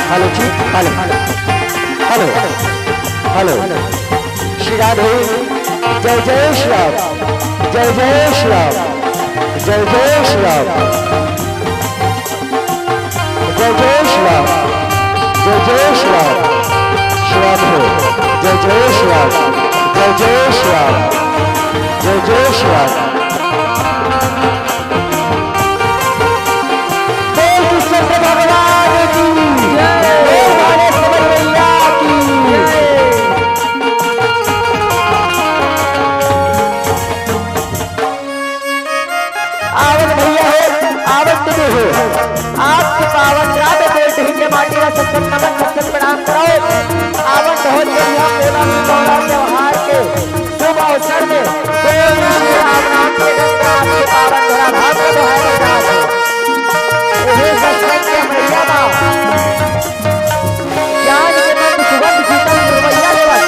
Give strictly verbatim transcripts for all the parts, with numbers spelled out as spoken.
Hello जी, hello, hello, hello. Shri Radhe. जय जय श्री राम, जय जय श्री राम, जय जय श्री राम, जय जय श्री राम, जय जय श्री राम। श्री राधे। जय जय श्री राम, जय जय श्री राम, जय जय श्री राम। बोल कृष्ण भगवान की, बोल भालेश्वर मैया की। आवत भैया हो, आवत तुझे हो, आपके पावन श्राद्ध पे ढींगे माटी का सत्संग नमन सत्संग प्रणाम करो। आवत बहुत बढ़िया सेवा की गौरा त्योहार के शुभ अवसर में बोल श्री राम नाम के गंगा आपके पावन धरा धाम को दोहराए बता दो। हे सत्संग के मैया बा, ज्ञान के मंद सुगंध शीतल निर्मैया देवत,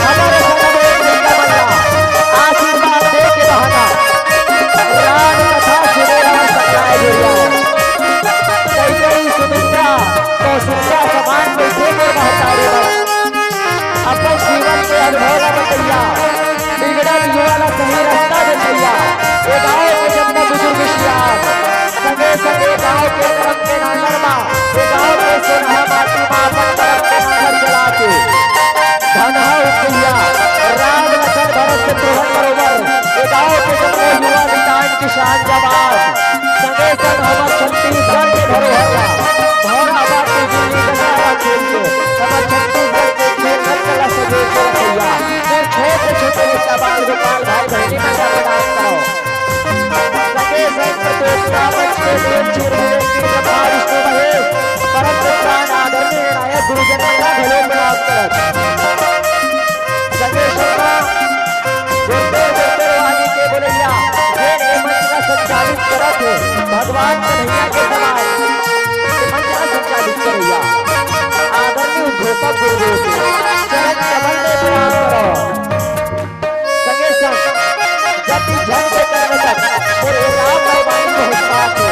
हमारे सदा में एक गंगा मैया, आशीर्वाद दे के बहाना, राम कथा सुने राम सत्याय गिरिया। कैकई सुमित्रा कौशिल्या समान बैठे के महतारे बन। अपन जीवन के अनुभव न बतैया, बिगड़ल युवा ला सही रास्ता दे भैया। ए गाँव के जम्मो बुजुर्ग सियान, संगे संगे गाँव के करम के नांगर मा, ए गाँव के सोनहा माटी मा अपन करम के नांगर चला के धनहा उपजैया, राम लखन भरत शत्रुघ्न बरोबर, ए गाँव के जम्मो युवा नितान किसान जवान, संगे संग हमर छत्तीसगढ़ के धरोहर ला, भौरा बाटे दिल्ली गंगा ला खेल के, हमर छत्तीसगढ़ के खेल रत्न ला सजो के रखैया। मोर छोटे छोटे बच्चा बाल गोपाल भाई बहिनी मन ला प्रणाम करो। सके संग प्रतियोगिता मंच के देव चूर विवेक की सभा विष्णु महेश, परम पुत्रान आदरणीय नायक गुरुजन मन ला घलो प्रणाम करत। संगे शर्मा, जोरदार, जोरदार वाणी के बोलैया, जेन ए मंच ला संचालित करत हे, भगवान कन्हैया के समान ए मंच ला संचालित करैया, आदरणीय उद्घोषक गुरुदेव के चरण कमल में प्रणाम करो। संगे संग जति झन के कर्म तक, और हे राम रामायण बहुत पाठ है।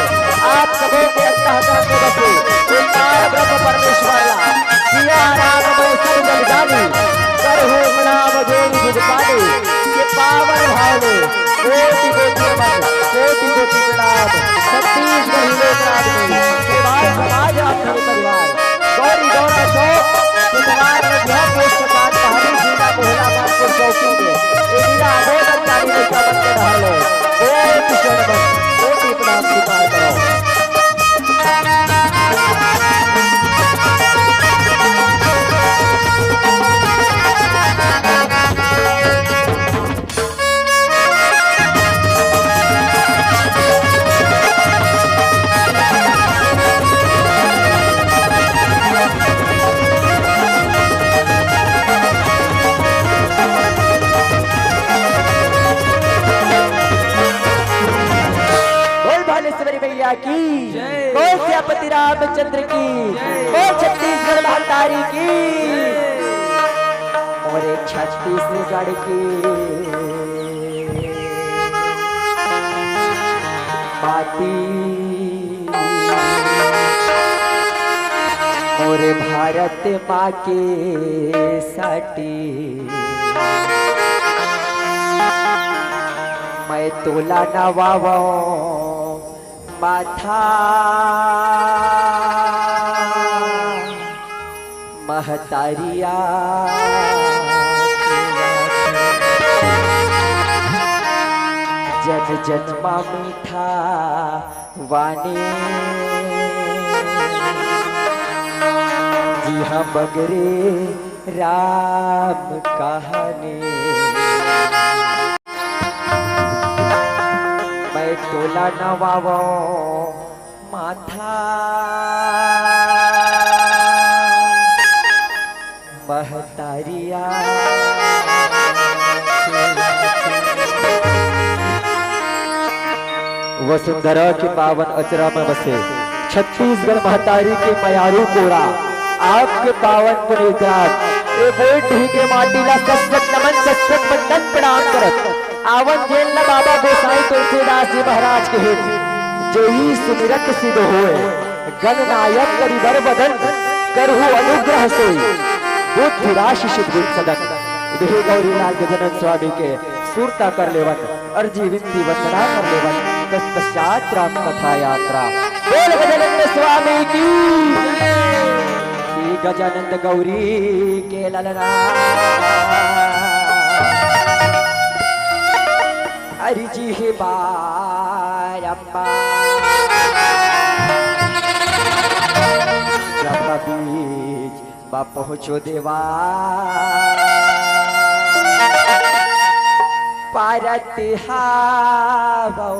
आप सबों के अंतःकरण में बसे, एक बार ब्रह्म परमेश्वर ला, सिया राम मैं सब जग जानी, करहु नाम जोड़ी निज पानी, के पावन भाव में कोटि कोटि नमन, कोटि कोटि प्रणाम। छत्तीसगढ़ी लोक राग में केवाल समाज आप सभी परिवार, गौरी गौरा चौक, कुमार नदिया पोस्ट, कहानी जिला मोहला मानपुर चौकी में, ए जिला अबोधन काली लइका मन के डहर ले, कोटि शरण बन, कोटि प्रणाम स्वीकार करो। बोल भालेश्वरी मैया की, जय। बोल सियापति रामचंद्र की, जय। बोल छत्तीसगढ़ महतारी की, जय। मोरे छत्तीसगढ़ की माटी, मोरे भारत माँ के साटी। मैं तोला नवावो माथा महतारिया। जन जन मा मीठा वाणी, जिहाँ बगरे राम कहानी। मैं तोला नवावो माथा महतारिया। वसुंधरा के पावन अचरा में बसे छत्तीसगढ़ महतारी के मयारू कोरा, आपके पावन पुनीत राम, ए बोल ढींगे माटी ला सत सत नमन, सत सत वंदन प्रणाम करत, आवन जेन ला बाबा गोसाई तुलसीदास जी महाराज के हित, जेहि सुमिरत सिद्ध होय, गणनायक करिबर बदन, करहु अनुग्रह से बुद्धि राशि सिद्ध गुण सदन। देहे गौरी लाल गजानन स्वामी के सुरता कर लेवन, अर्जी विनती वंदना कर लेवन, तत्पश्चात राम कथा यात्रा। बोल गजानन स्वामी की। श्री गजानन गौरी के ललना। अर्जी हे बारंबार। जब बीच म पहुँचो देवा, पारत हावो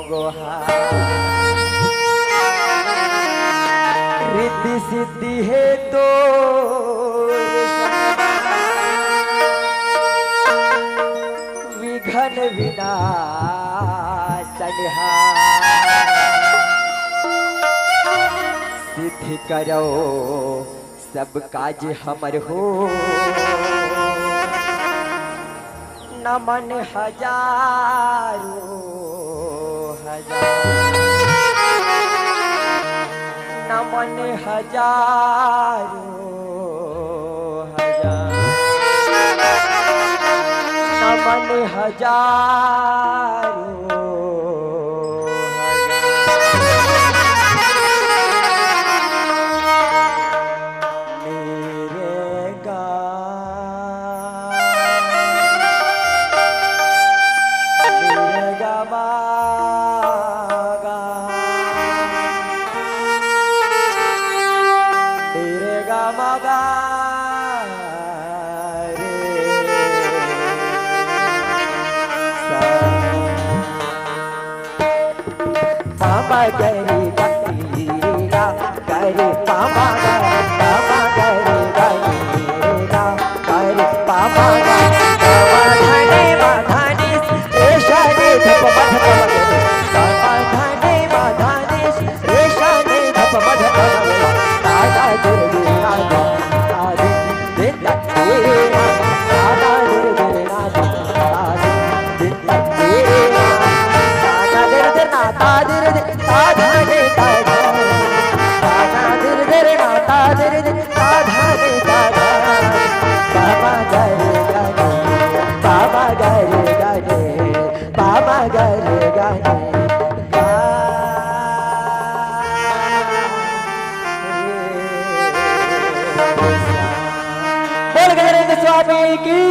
गोहा। रिद्धि सिद्धि हे तो विघ्न विनाशन हा। सिद्ध करो सब काज हमर हो। नमन हजारो हजार, नमन हजारो हजार, नमन हजारो हजार। मेरे गा, मेरे गा मा गा, मेरे गा मा गा रे सा। पामा गरी गरी गा, गरी पामा गा, पामा गरी गरी गा, गरी पामा गा। पामा धने मा धनी, रे सा रे धप म धप म रे। पामा धने मा धनी, रे सा रे धप म धप म रे। तारा दुर्गे राजा, तारी दिन तेरे ना, तारा दुर्गे राजा, तारी दिन तेरे ना, तारा दुर्गे ना, तारा दुर्गे बोल गजानंद स्वामी की।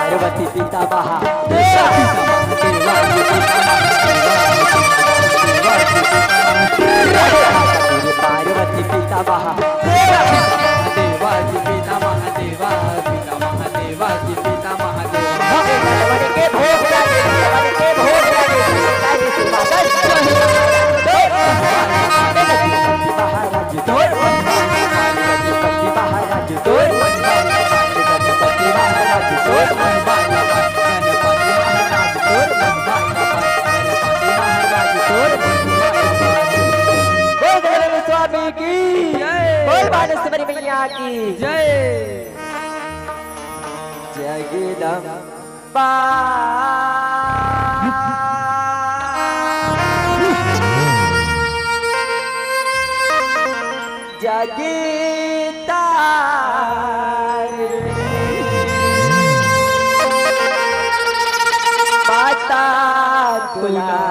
पार्वती पिता महा, पार्वती पिता महा, बोल गजानन स्वामी की। जय। बोल बालेश्वरी मैया की। जय। जगदम्बा। गीता पता तुला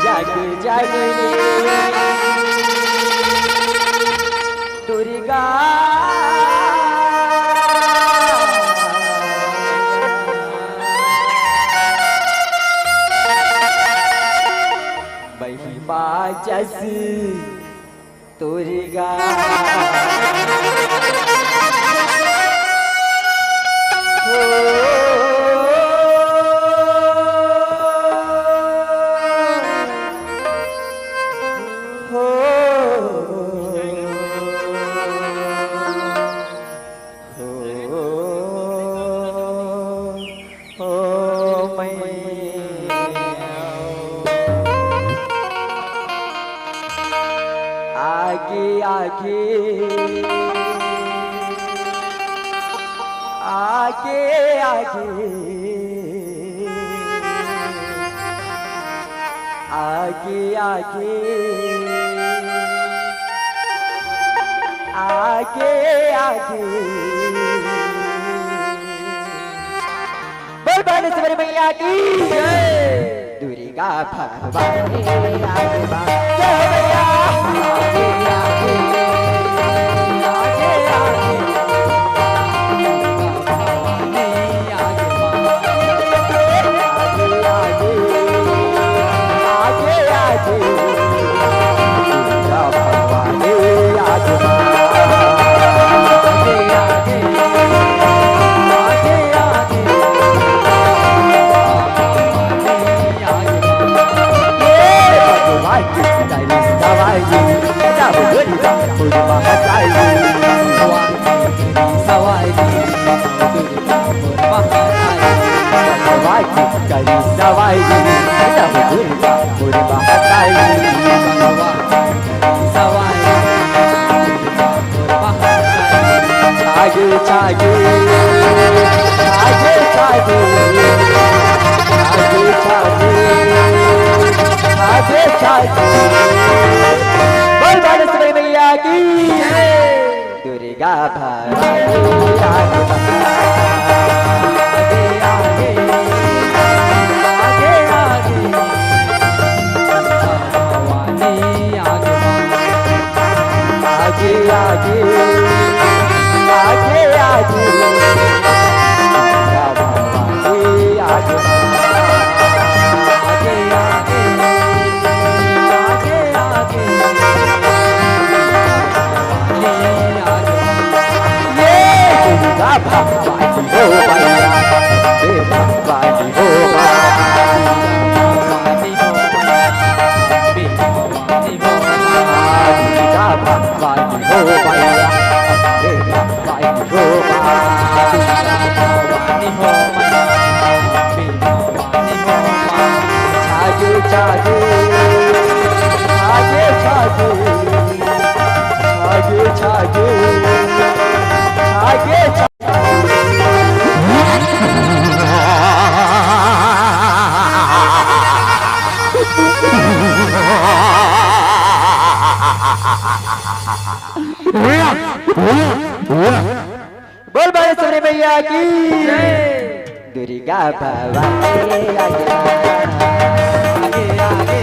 जग जननी दुर्गा महिमा जस दुर्गा। हो, हो, हो, हो मैया। आगे, आगे, आगे, आगे, आगे, आगे, आगे, आगे। बोल बालेश्वरी मैया की जय। दुर्गा भवानी आगे बा। जय हो मैया। आगे, आगे, आगे, आगे। आगे, आगे, आगे, आगे। दुर्गा भवानी आगे बा। आगे, आगे, आगे, आगे। छागे, छागे, छागे, छागे, छागे, छागे, छागे। बोल बालेश्वरी मैया की जय। दुर्गा भवानी आगे बा। आगे, आगे, आगे, आगे। दुर्गा भवानी आगे बा। आगे, आगे, आगे, आगे। दुर्गा भवानी आगे बा। आगे, आगे, आगे, आगे। ये दुर्गा भवानी हो मैया, हे भवानी हो माँ। दुर्गा भवानी हो मैया, हे भवानी हो माँ। छागे, छागे, छागे, छागे, छागे, छागे, छागे, छागे। बोल बालेश्वरी मैया की जय। दुर्गा भवानी आगे बा। आगे, आगे, आगे, आगे।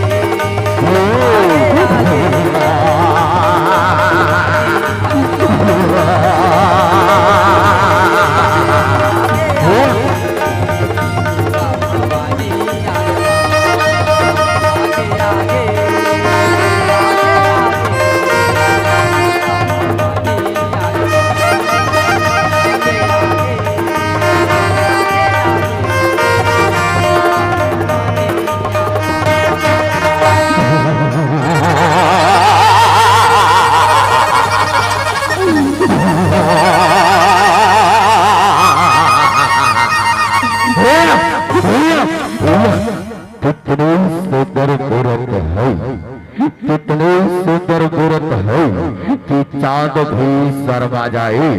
भी शर्मा जाए,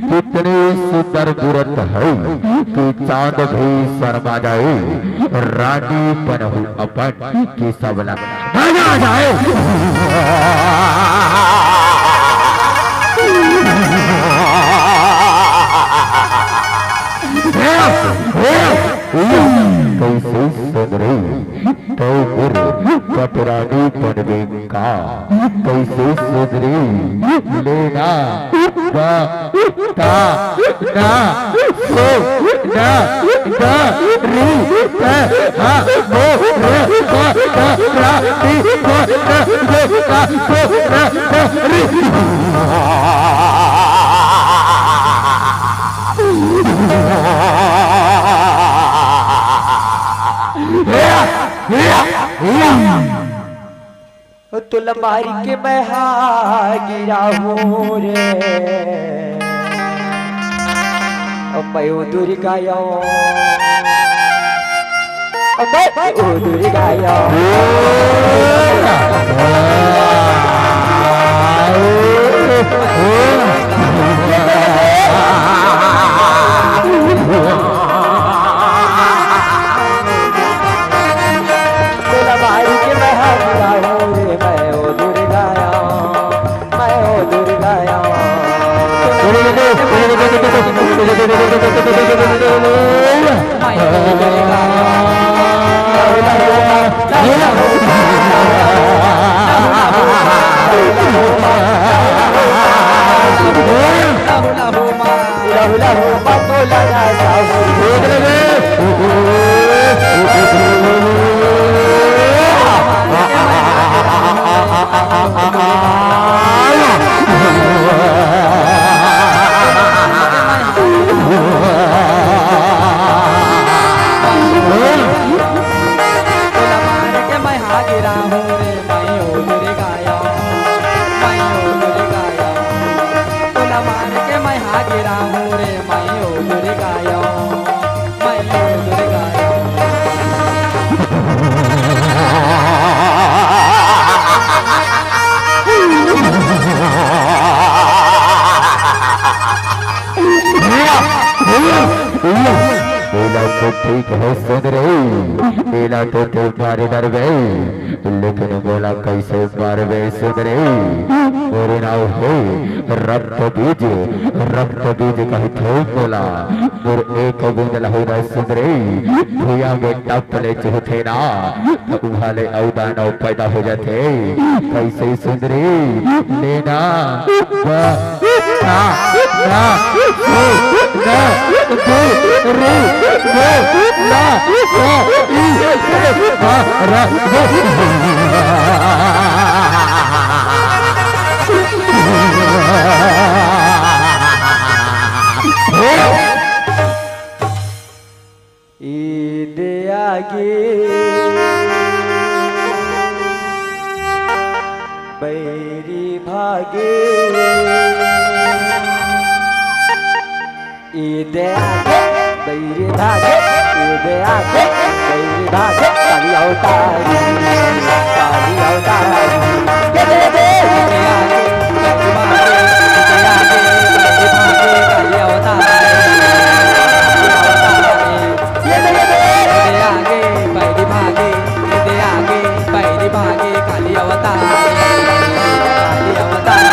कितनी सुंदर मूरत है कि चांद भी शर्मा जाए, रानी बनहु अपन कि सबला मजा आ जाए। कैसे सुधरी तौ मोर पटरानी बनबे का? कैसे सुधरी? लेना बता ना सो ना डरी ते हा मोर पटरानी बनबे का सो ना डरी। ओ तोला मार के मैं हा गिरा हूँ रे, ओ मैं ओ दुर्गा यो, ओ मैं ओ दुर्गा यो। तोला मार के मैं हा गिरा हूँ रे, मैं ओ दुर्गा यो, मैं ओ दुर्गा यो। एला तो ठीक है सुन रे, एला तो तू मारे डरबे, लेकिन मोला कैसे मारबे सुन रे। मोर नाव हे रक्त बीज, रक्त बीज कहिथे मोला। मोर एक बूंद लहू न सुन रे, भुइयां में टप ले चुहथे ना, त उहाँ ले अउ दानव पैदा हो जाथे। कैसे सुन रे, लेना बता ना सो ना दे रे, दे ना दे ई से मारा। ईदे आगे बैरी भागे, ईदे आगे बैरी भागे, ईदे आगे बैरी भागे, काली अवतारी, काली अवतारी। ईदे आगे बैरी भागे, ईदे आगे बैरी भागे, काली अवतारी। ये दे, ये दे। ये दे आगे, पैरी भागे, ये दे आगे, पैरी भागे, काली अवतार, काली अवतार।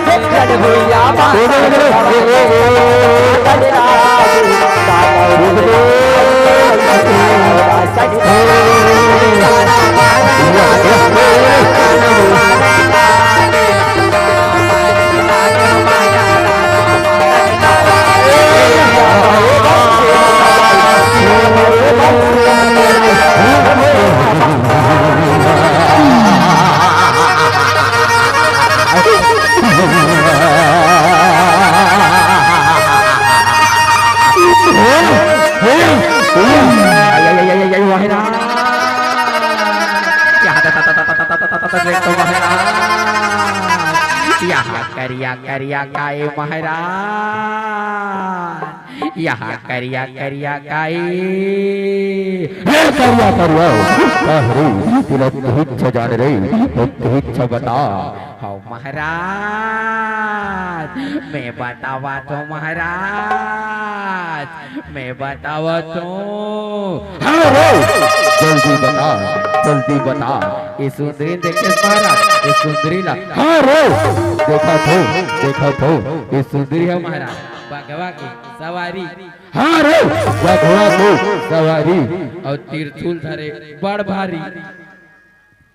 ये दे, ये दे। यहाँ करिया करिया काई महाराज, यहाँ करिया करिया काई। हे करिया करिया, कह रे, तिलक हिच जान रे, हिच बता। हव महाराज, मैं बतावत हँव महाराज, मैं बतावत हँव। हाँ रे, जल्दी बता, जल्दी बता। ये सुंदरी देखे महाराज, ये सुंदरी ला। हाँ रे, देखत हँव, देखत हँव। ये सुंदरी हे महाराज, बघवा के सवारी। हाँ रे, बघवा के सवारी। अउ त्रिशूल धरे बड़ भारी।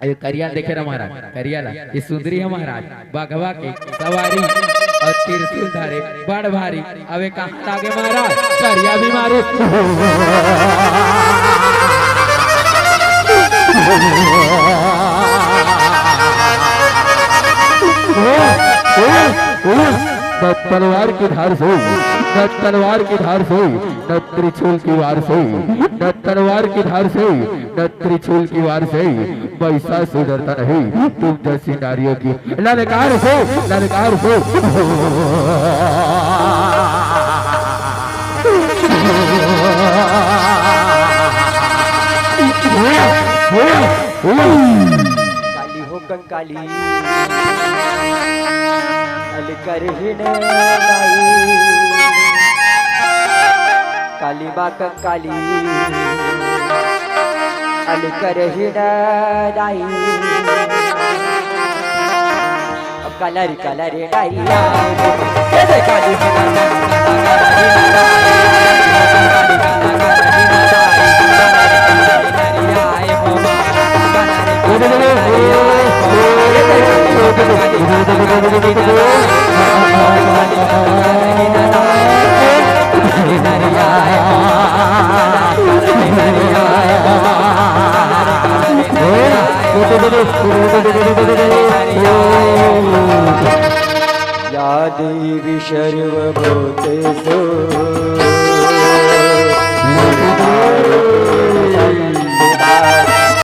अरे करिया देखे रहा महाराज, करिया ला, ये सुंदरी हे महाराज, बघवा के सवारी अउ त्रिशूल धरे बड़ भारी। अबे कहाँ लागे महाराज, करिया भी मारे। न तलवार की धार से, न तलवार की धार से, न त्रिशूल की वार से, न तलवार की धार से, न त्रिशूल की वार से, महिषासुर डरता नहीं, तुम जैसी नारियों की ललकार से, ललकार से। काली हो कंकाली, अलकर ही न दाई। काली माँ कंकाली, अलकर ही न दाई। अब कलर कलर डाइया, ये दे काली माँ कंकाली। या देवी सर्वभूतेषु